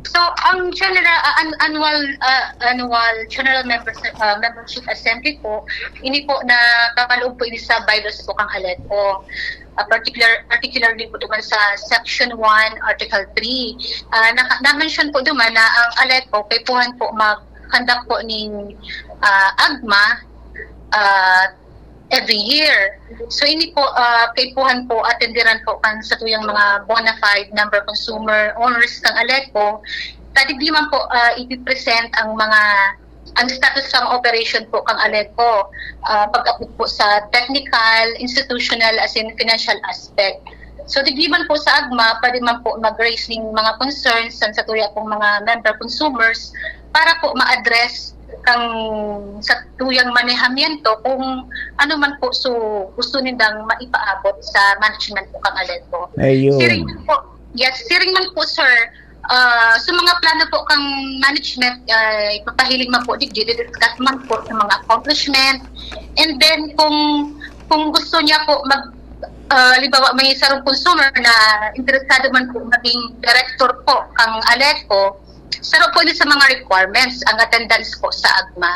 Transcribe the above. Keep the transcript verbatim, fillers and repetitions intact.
So, ang general, ah, an- annual ah, annual general members ah, membership assembly po, ini po na kakaloob po ini sa bylaws po kang Aleco. Ah, particular particularly po duman sa section one, article three. Ah, naka- na-mention po duman na ang Aleco kaipuhan po mag-conduct po ning ah, AGMA ah, every year. So ini po ah, kaipuhan po atenderan po kan satuyang mga bona fide member, consumer, owners kang Aleco. Tadigdi man po ah, ipipresent ang mga ang status ng operation po kang Aleco ah, pag-abot po sa technical, institutional, as in financial aspect. So digdi man po sa AGMA, pwede man po mag-raise ning mga concerns sa satuya pong mga member consumers para po ma-address kang satuyang manehamiento kung ano man po so gusto nindang maipaabot sa management po kang Aleco. Ayun. Siring man po, yes, siring man po, sir. Ah, sa mga plano po kang management, uh, ipapahiling man po, di, di-discuss man po sa mga accomplishment. And then kung kung gusto niya po mag uh, halimbawa may sarong consumer na interesado man po maging director po kang Aleco, saro po ni sa mga requirements ang attendance po sa AGMA.